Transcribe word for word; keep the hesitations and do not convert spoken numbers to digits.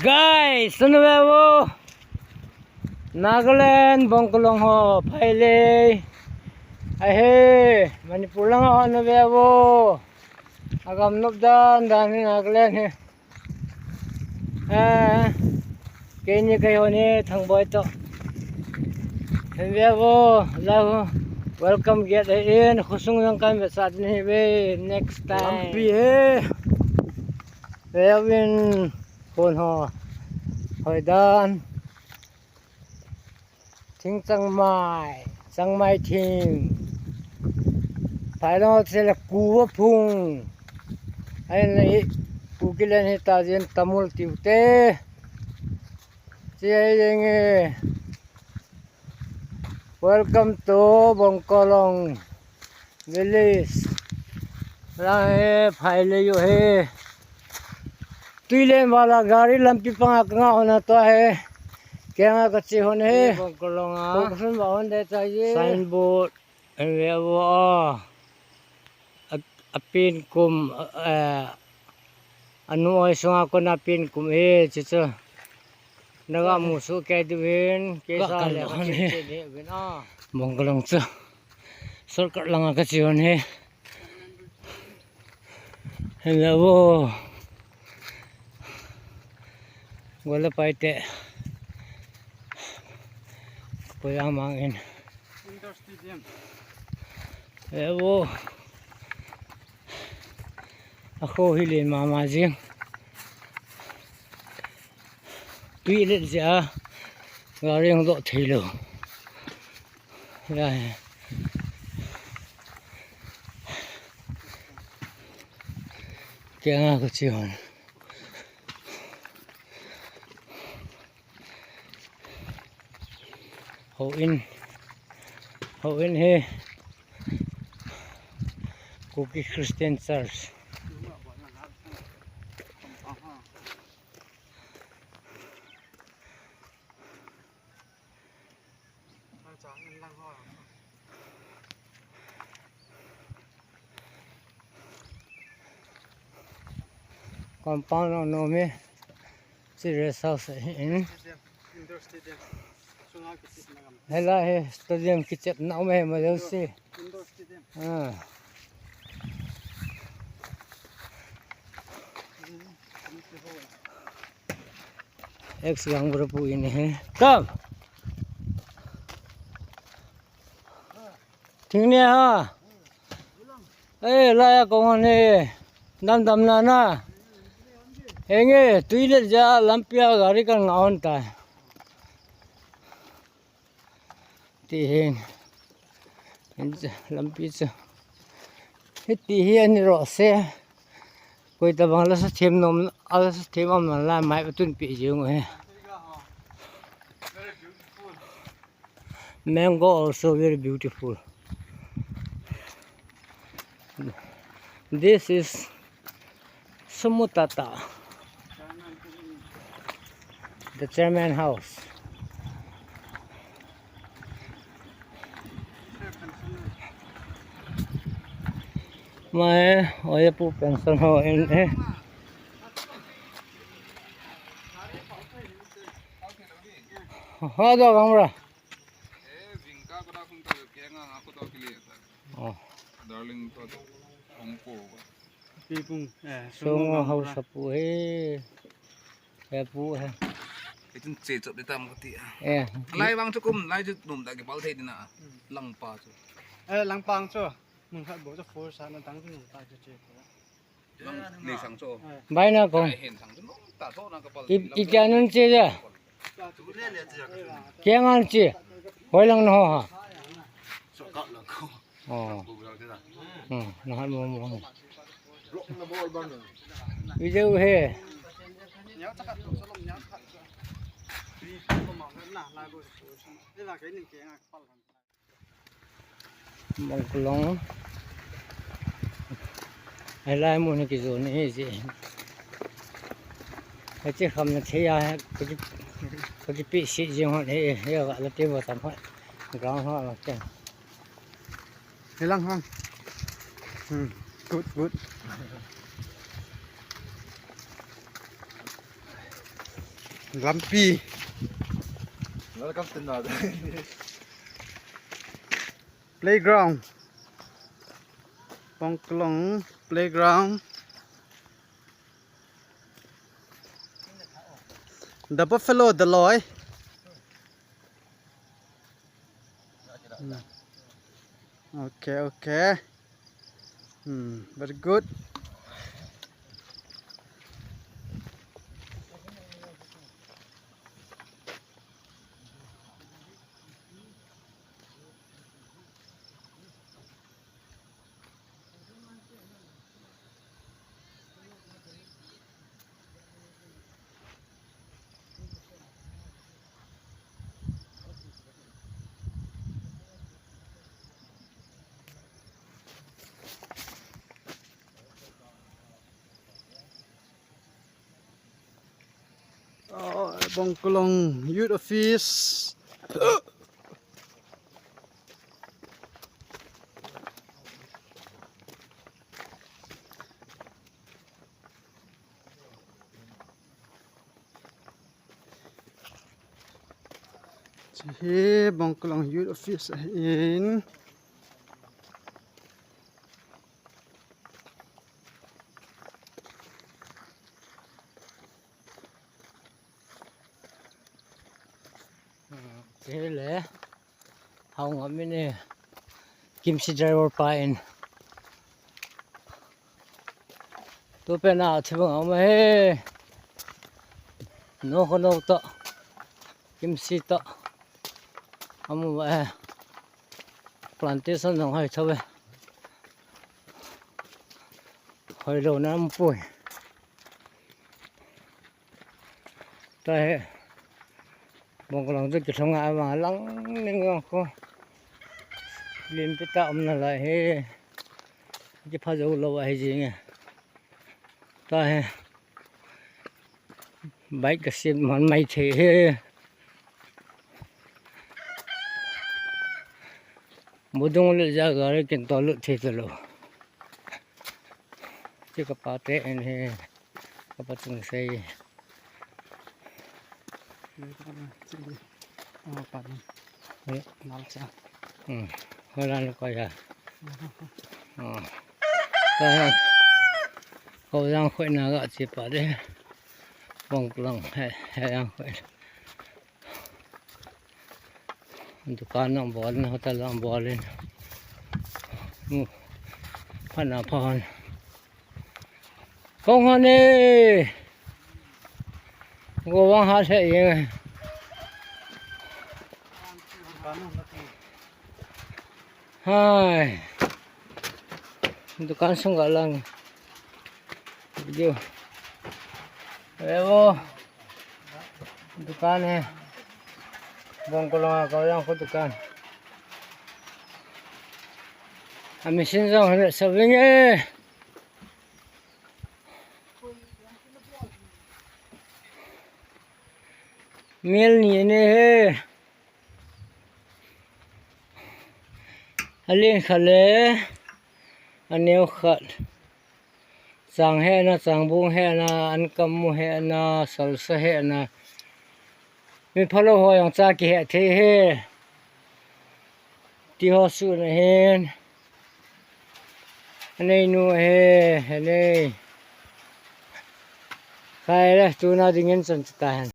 Guys, sunu ve vo. Nagaland Bongkolong ho phailei. Ahe, Manipur lang ho nu ve vo. Agam nop dan dan hi Nagaland hi. Ah, keini kei ho ni Thangboi to. Hin ve vo, la ho. Welcome gate in, khosung jong kan ve sat ni ve next time. Lampi he. Ve vin. Phone ho. Hoi dan. Thing changmai, changmai thing. Phailong ho chele kuva phung. Ahin le hi, Kuki len hi ta jin tamul tiu te. Chi ai jeng e. Welcome to Bongkolong. Village. Lang he, phailei u he. Tuilen vala gari lampi panga kanga hon a tua he. Kenga kache hon he. Bongkolong a. Bongkolong va hon de chai ye. Signboard. An ve vo a. A, a pin kum, a, a, anu oi sunga kona pin kum he, chi chu. Naga musu kei diu hin, kei sa le ka che che ni vin a. Bongkolong chu. Shortcut langa kache hon he. Hello. Gola pai te. Koyang mang in. Indoor stadium. Hello. Akho hi len mama jing. Tui let jeh a gari hung doh thei lou. Ya. Kenga kache hon. Houin. Houin hi Kuki Christian Church. Compound a um e. Chi rest house ahi in. Indoor stadium. Sunga kichepna gam. Hela hi stadium kichepna um e ma jouse. Indoor stadium. Ah. Ex gang group in he. Come. Thing ne ha. Eh, laya kong ne. Dam dam na na. Henge, tui let jeh a lampi a gari kan nga hon tai. Ti hin. Hin chu, lampi chu. Hiti hi ani ro se. Koi tabang la sa them nom, a la sa them am la mai patun pi jing u he. Mango also very beautiful. This is Sumutata, the chairman house. Mai, oya pu pension ho in eh. Ha da gamra. Oh. Darling to hong ko. Pi pung, eh, Songo sungo hau gamra. Sapu he. He pu he. Itun che chop de tam kati. Eh. Lai vang chu kum, lai chu nom da kipal thei dina. Langpa chu. Eh, langpang chu. Mun khat bo chu force na tang chu nom ta chu che. Lang ni sang chu. Eh. Bai na kong. Lai hin sang chu nom ta chu na kapal. I, i kya nun che ja. Kya ngan che. Hoi lang na ho ha. So ka lang ko. Oh. Hmm, nahan mo mo. Video he. Bongkolong. Helai mun hi kijon hi ji. Hiche khamna thei a, kakipe sih jing hon hi, hi a la table tam hon. Ground hon a la table. Hilang hang. Hmm. Good, good. Lampi. Welcome to Nada. Playground. Bongkulong playground. The buffalo, the loi. Hmm. Okay, okay. Hmm, very good. Oh, Bongkulong Youth Office. Hiche hi Bongkulong Youth Office ahin. Hiche le. Hung um in e. Kimsi driver pa in. Tupen a thibang um e. No ko no to. Kimsi to. Um e. Plantation jong hoi tho e. Hoilou na um poi. Tahi. Bongkulong chu kilhung a vang lang ning jong ko. Limpi tah um nalai hi. Kipha jou lou ahi jing e. Tahi. Bike ka sim man mai thei hi. Budung le ja gari kin to lut thei talou. Chu ka pa te in hi. Ka pa chung sei. Oh, pa ni. Ni. Nal cha. Hmm. Hola lo ko ya. Oh. Ka ha. Ko yang khoi na ga chi pa de. Bongkulong he, he yang khoi. Dukan nang bol na, hotel nang bol in. Mu. Phan na phan. Kong hon e. Go wang ha se ye. Hai. Dukan sung ga lang. Video. Evo. Dukan hai. Bongkulong a ko yang ko dukan. A machine jong hai sa ving e. Mel ni ne he. Alen khat le. Aneo khat. Chang hena, changbung hena, ankammu hena, salsa hena. Mi phalou ho jong cha kihe thei he. Ti ho su na hin. Anei nu he, anei. Khai le, tuna dingin chan ta hen.